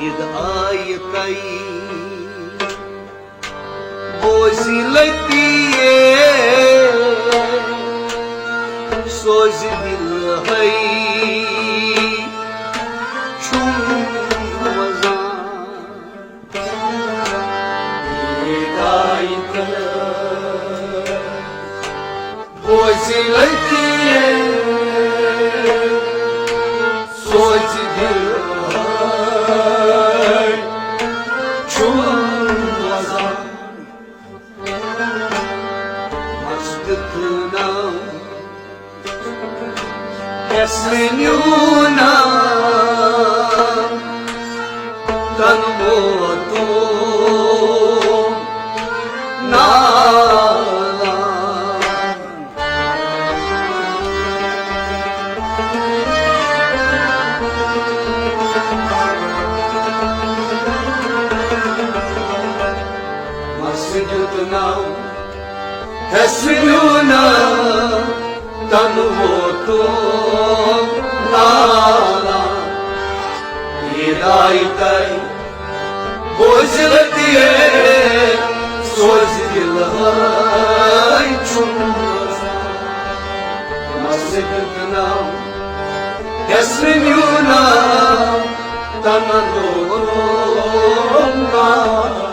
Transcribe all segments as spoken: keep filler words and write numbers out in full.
عید آیہِ تۄہہِ، بوزِ لطیف، سوزِ دِل ہے چھُم وزان۔ عید آیہِ تۄہہِ، بوزِ لطیف، سوزِ دِل ہے چھُم وزان۔ مس دیُت ناو، ہٮ۪س نیوٗ ناو، تن ووتُم نالان۔ مس دیُت ناو، ہٮ۪س نیوٗ ناو، تن ووتُم نالان۔ عید آیہِ تۄہہِ، بوزِ لطیف، سوزِ دِل ہے چھُم وزان۔ مس دیُت ناو، ہٮ۪س نیوٗ ناو، تن ووتُم نالان۔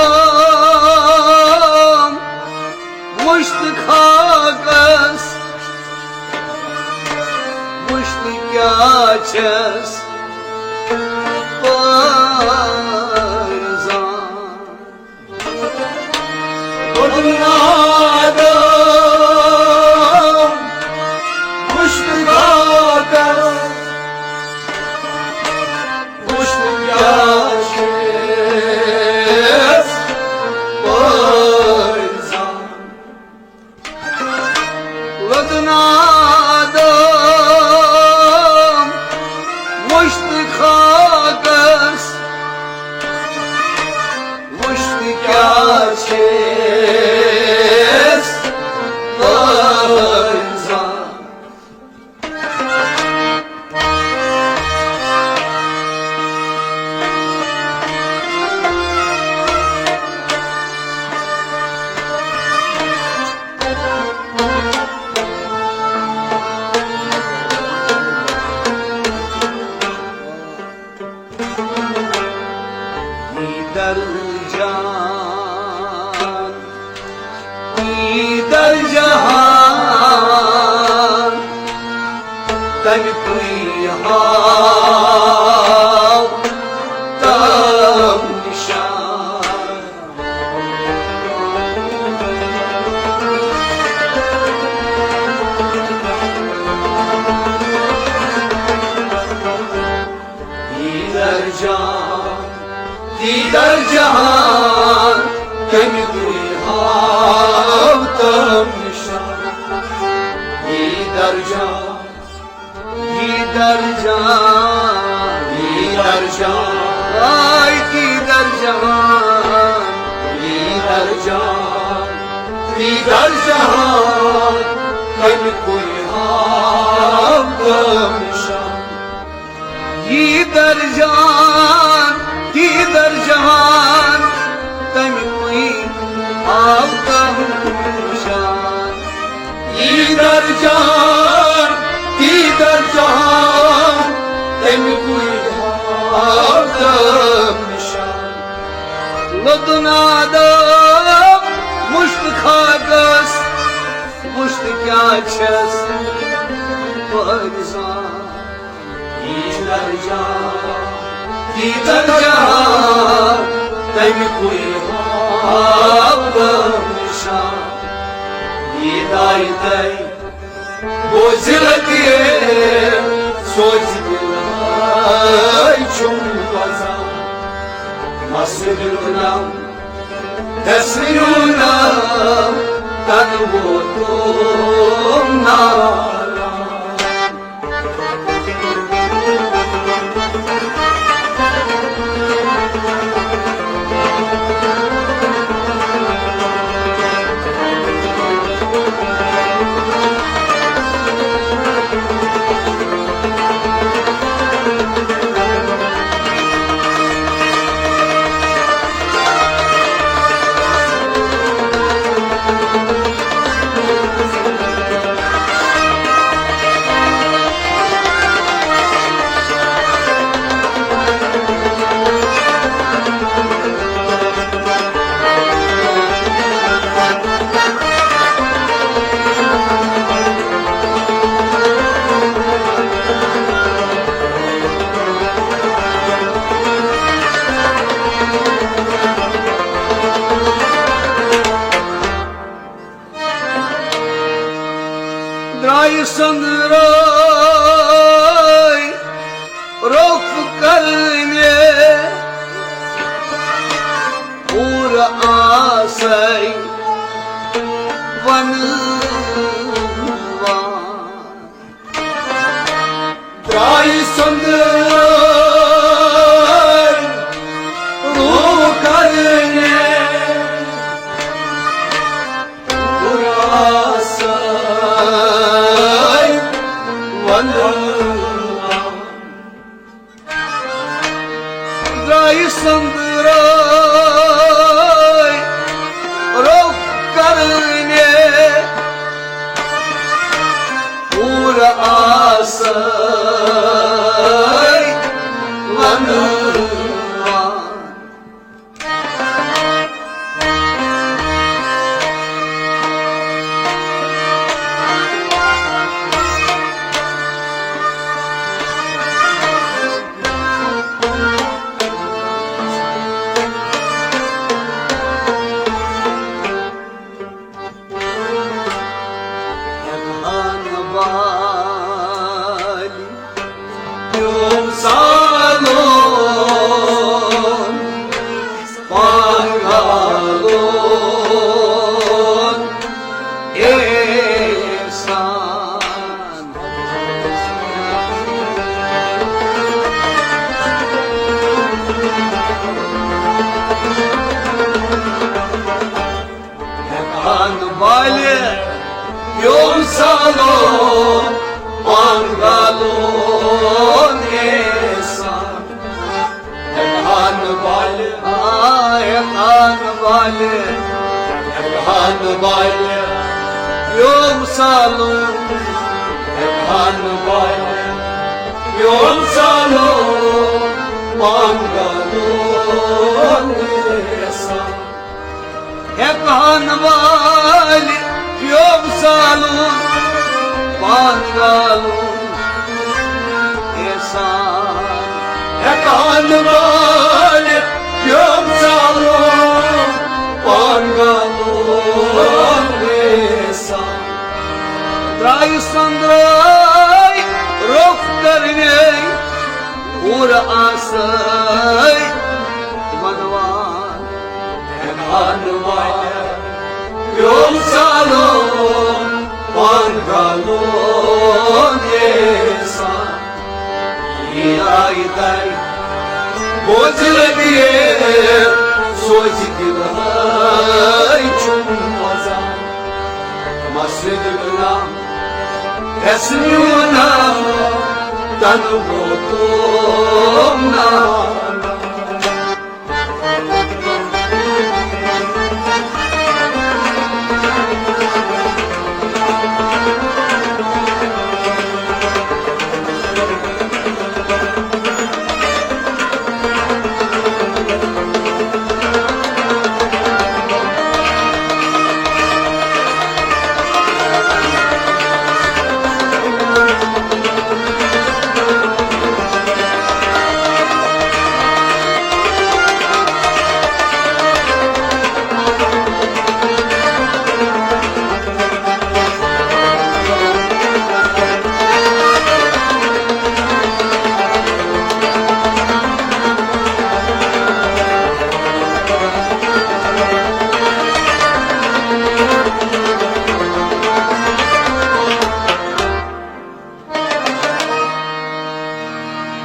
لدنادم وُچھ تہٕ خاکس، وُچھ تہٕ کیٛاہ چھس پرزان۔ لدنادم وُچھ تہٕ خاکس، وُچھ تہٕ کیٛاہ چھس پرزان۔ لدنادم وُچھ تہٕ خاکس، وُچھ تہٕ کیٛاہ چھس پرزان۔ حیدر جان، حیدر جان، تَمہِ کُے ہاو تَم نِشان۔ حیدر جان، حیدر جان، کَمہِ گُرِ ہاو تَم نِشان۔ حیدر جان، حیدر جان، حیدر جان، آے حیدر جان، حیدر جان، حیدر جان، کَمہِ گُرِ ہاو تَم نِشان۔ حیدر جان، حیدر جان، تَمہِ کُے ہاو تَم نِشان۔ حیدر جان، حیدر جان، تَمہِ چھَس پٲرِزان۔ ییٖژاہ جان، تیٖژاہ جان، تَمہِ کُے آب نِشان۔ یہِ دایہِ تَے بوزِ لَتہِ، سوزِ دِلہٕ چھُم وَزان۔ مَس دِلہٕ نَم دسیونا تن ووتم نارا۔ درٛایہِ سۄنٛدرٲے روٚف کرنہِ، پوٗرٕ آسَے وَنوان۔ درٛایہِ سۄنٛدرٲے روٚف کرنہِ، پوٗرٕ آسَے وَنوان۔ درٛایہِ سۄنٛدرٲے روٚف کرنہِ، پوٗرٕ آسَے وَنوان۔ ہٮ۪کہٕ ہا نہٕ بالہِ پیوٚم سالُن، پانٛگالُن احسان۔ ہٮ۪کہٕ ہا نہٕ بالہِ پیوٚم سالُن، پانٛگالُن احسان۔ ہٮ۪کہٕ ہا نہٕ بالہِ، آ، ہٮ۪کہٕ ہا نہٕ بالہِ، ہٮ۪کہٕ ہا نہٕ بالہِ پیوٚم سالُن، ہٮ۪کہٕ ہا نہٕ بالہِ پیوٚم سالُن، پانٛگالُن احسان۔ ہٮ۪کہٕ ہا نہٕ بالہِ پیوٚم سالُن، پانٛگالُن احسان۔ ہٮ۪کہٕ ہا نہٕ بالہِ پیوٚم سالُن، پانٛگالُن احسان۔ درٛایہِ سۄنٛدرٲے روٚف کرنہِ، پوٗرٕ آسَے وَنوان۔ ہٮ۪کہٕ ہا نہٕ بالہِ پیوٚم سالُن، پانٛگالُن احسان۔ یہِ آیہِ تَے بوزِ لَتہِ، سوزِ دِلہٕ چھُم وَزان۔ مَس دِلہٕ نَم دسیونا تن ووتم نارا۔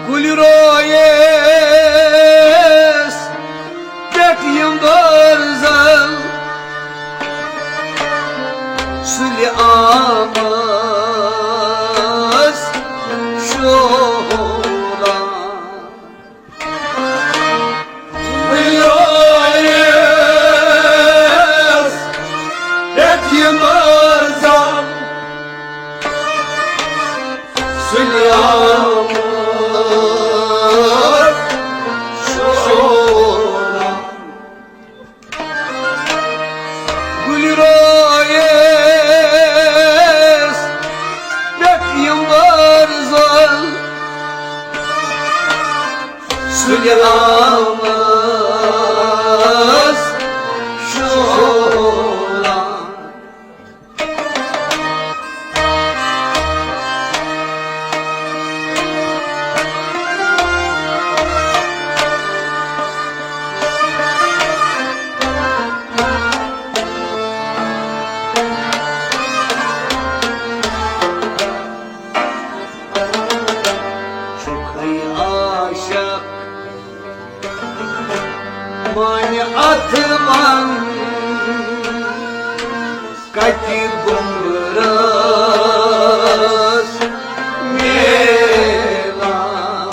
گُلہِ رویس پٮ۪ٹھ یِم بٲرزل سُلہِ آمس شولان۔ گُلہِ رویس پٮ۪ٹھ یِم بٲرزل سُلہِ آمس شولان۔ گُلہِ رویس پٮ۪ٹھ یِم بٲرزل سُلہِ آمس شولان۔ چھُکھے عاشق مانہِ اتھ ون، کتہِ گوٚمرس میلان۔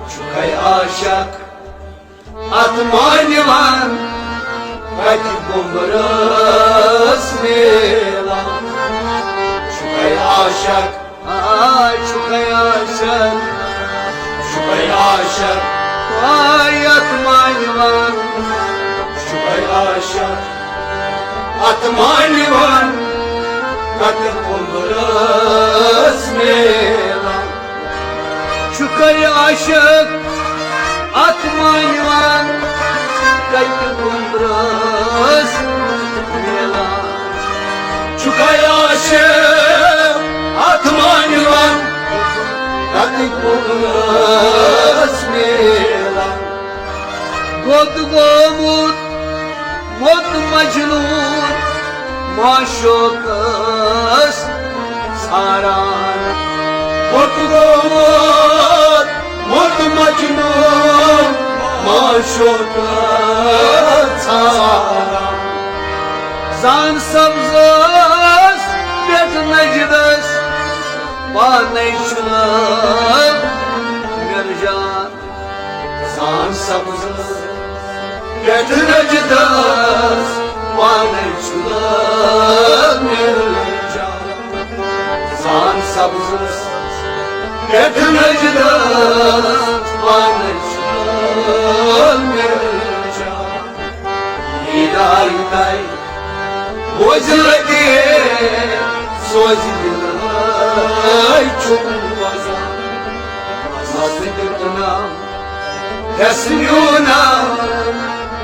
چھُکھے عاشق اتھ مانہِ ون، کتہِ گوٚمرس میلان۔ چھُکھے عاشق، آ، چھُکھے عاشق، چھُکھے عاشق، آ، اتھ مانہِ ون۔ چھُکھے عاشق اتھ مانہِ ون، کتہِ گوٚمرس میلان۔ چھُکھے عاشق اتھ مانہِ ون، کتہِ گوٚمرس میلان۔ چھُکھے عاشق اتھ مانہِ ون، کتہِ گوٚمرس میلان۔ گوٚد گوٚمُت موٚت مجنون معشوقس ژھاران۔ موٚت گوٚمُت موٚت مجنون معشوقس ژھاران۔ زان سبزس پٮ۪ٹھ نجدس پانے چھُنہٕ مِرجان۔ زان سبزس پٮ۪ٹھ نجدس پانے چھُنہٕ مِرجان۔ زان سبزس پٮ۪ٹھ نجدس پانے چھُنہٕ مِرجان۔ ہدایتَے بوزِ لگے سوزِ دِلَے چھُم وَزان۔ مَزٕ دیُتنَم، ہٮ۪س نیوٗنَم،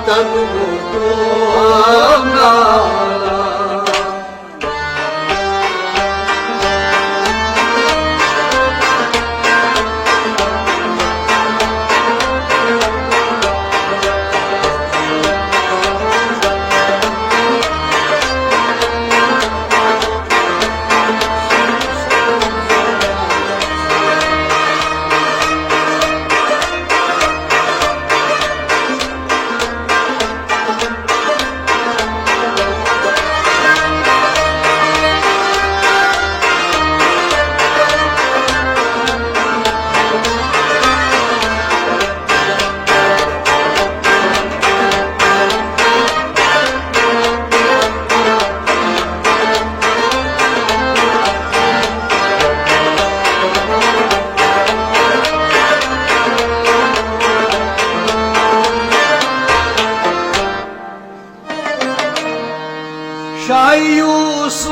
تَنہٕ ووتُم نالان۔ شاہ یوسف،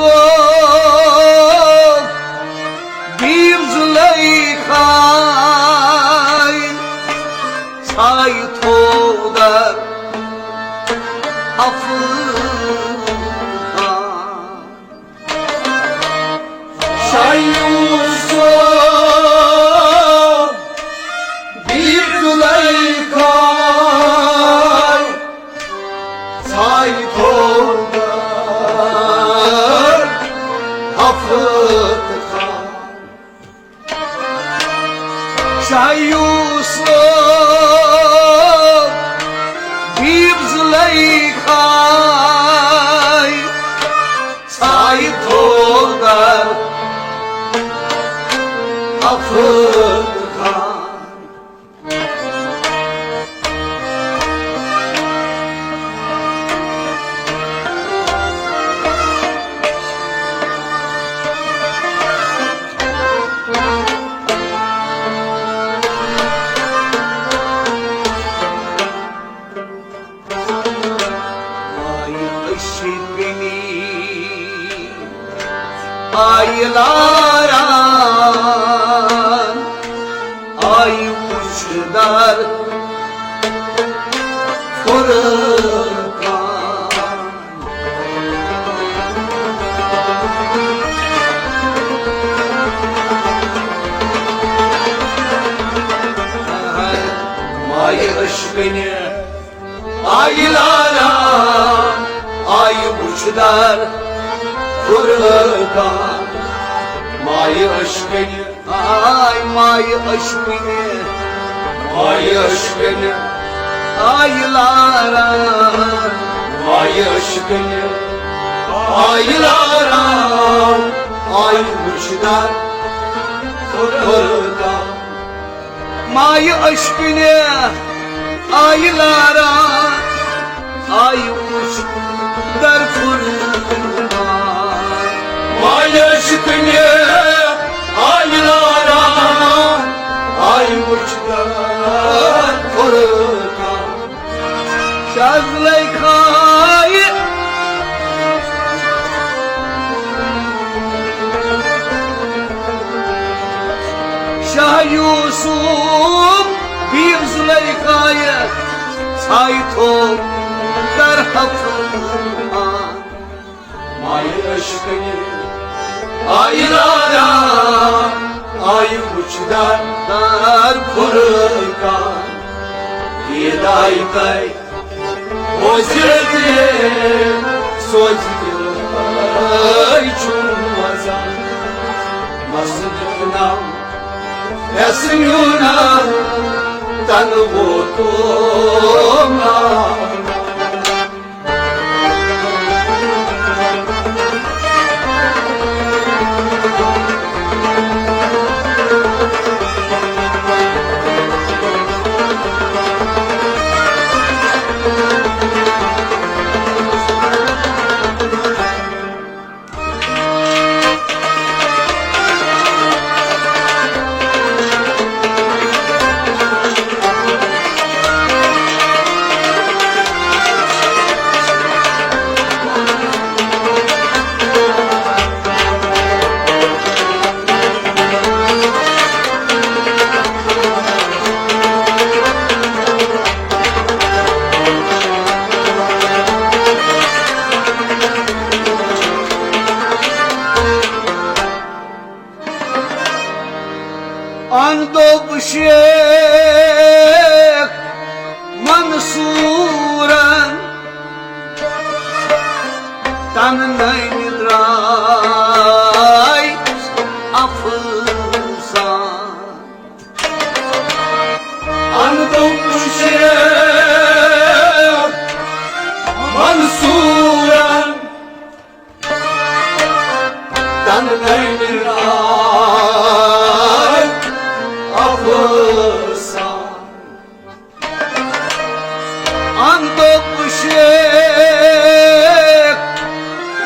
بیٖر زلیخا، ژھایہِ تھوٚو در افغان۔ شاہ یوسف، بیٖر زلیخا، آیہِ لاران، آیہِ وُچھدار فرقان۔ مایہِ عشقٕنہِ آیہِ لاران، آیہِ وُچھدار فرقان۔ مایہِ عشقٕنہِ آے، مایہِ عشقٕنہِ، مایہِ عشقٕنہِ آیہِ لاران، مایہِ عشقٕنہِ آیہِ لاران، آیہِ وُچھدار فرقان۔ مایہِ عشقٕنہِ آیہِ لاران، آیہِ وُچھدار فرقان۔ مایہِ عشقٕنہِ آیہِ لاران، آیہِ وُچھدار فرقان۔ شاہ زلیخایہِ، شاہ یوسف بیٖر زلیخایہِ، ژھایہِ تھوٚو در حفظ۔ مایہِ عشقٕنہِ آیہِ لاران، آیہِ وُچھدار فرقان۔ عید آیہِ تۄہہِ وۄزٕلۍ تہِ سوزِ دِلہٕ چھُم وَزان۔ مَس نیونم، یَس نیونم، تَنہٕ ووتُم۔ أمۍ دوٚپ شیخ منصوٗرن، تَنہٕ نٔنۍ درٛاے افسان۔ أمۍ دوٚپ شیخ منصوٗرن، تَنہٕ نٔنۍ درٛاے افسان۔ أمۍ دوٚپ شیخ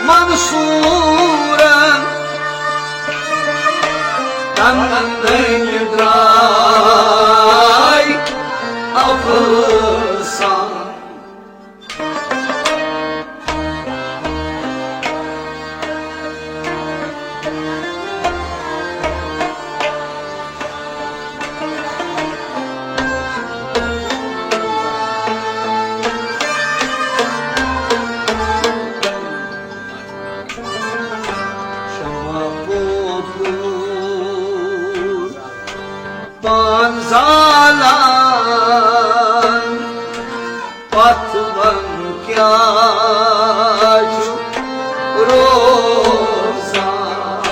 منصوٗرن، تَنہٕ نٔنۍ درٛاے افسان۔ شمع پوٚپُر پان زالان، پتھ وَن کیٛاہ چھُ روزان۔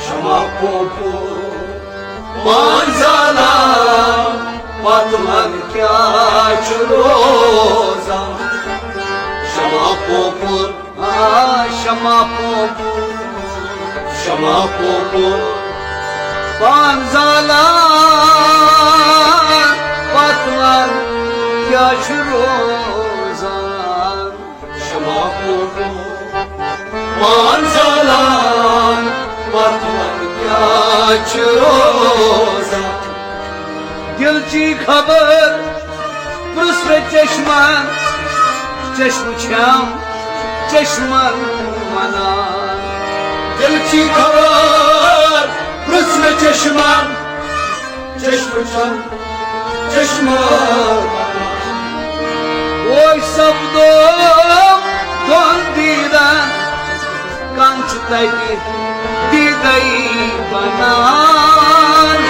شمع پوٚپُر پان زالان، پتھ وَن کیٛاہ چھُ روزان۔ شمع پوٚپُر، آ، شمع پوٚپُر، شمع پوٚپُر پان زالان، پتھ وَن کیٛاہ چھُ روزان۔ شمع پوٚپُر پان زالان، پتھ وَن کیٛاہ چھُ روزان۔ دِلچی خبر پرٛژھ مےٚ چشمن، چشمہٕ چھَم چشمن وَنان۔ دِلچی خبر پرٛژھ مےٚ چشمن، چشمہٕ چھَم چشمن وَنان۔ وۄنۍ سپدوم دۄن دیٖدن، کم چھِ تتہِ دیدے بنان۔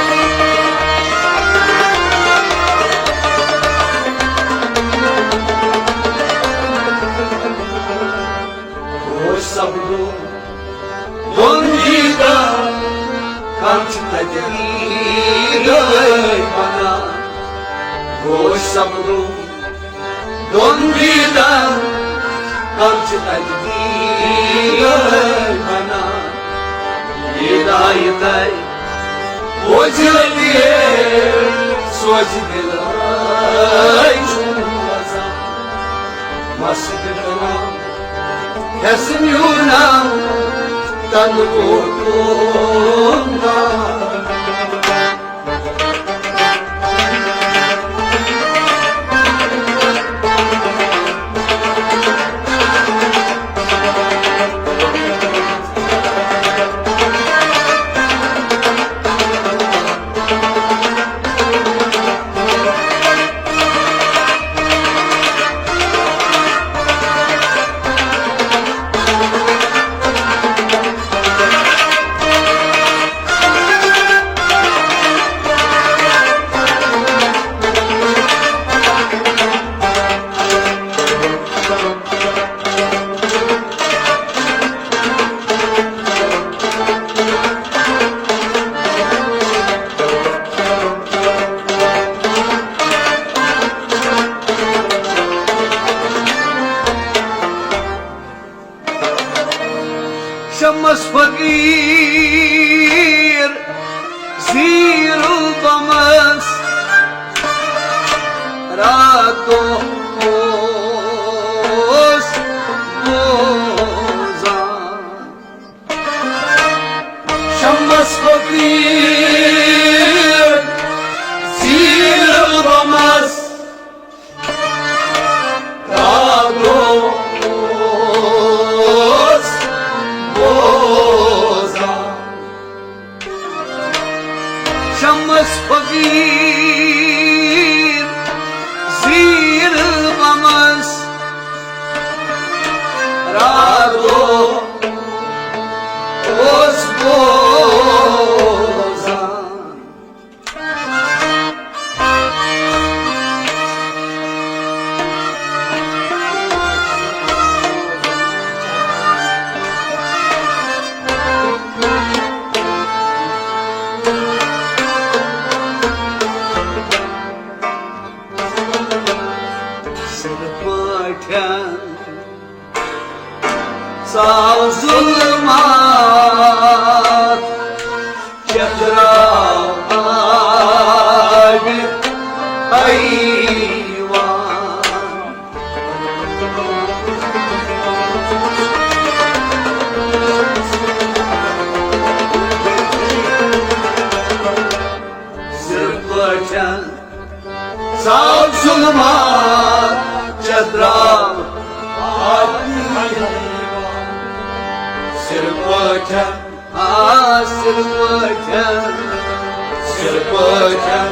ہوش سپدو دۄن دیدن، کم چھِ تتہِ دیدے بنان۔ ہوش سپدو دۄن دیدن، کم چھِ تتہِ دیدے بنان۔ یہِ دایہِ تۄہہِ وۄزلہِ سوزِ دِلے چھُم وزان۔ مست بناو کھٮ۪س میونم تنہٕ کوٹُن۔ شمس فقیر زیر البمس راتو اوس بوزان۔ شمس فقیر زیر البمس راتو اوس بوزان۔ شمس فقیر زیر بمس راتو اوس بوزان۔ سِرٕ پٲٹھۍ ژاو ظُلمات، چٔکراو آبِ حیوان۔ سِرٕ پٲٹھۍ ژاو ظُلمات، چٔکراو آبِ حیوان۔ سِرٕ پٲٹھۍ، آ، سِرٕ پٲٹھۍ، سِرٕ پٲٹھۍ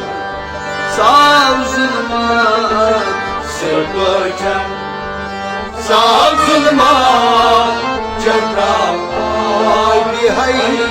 ژاو ظُلمات، سِرٕ پٲٹھۍ ژاو ظُلمات، چٔکراو آبِ حیوان۔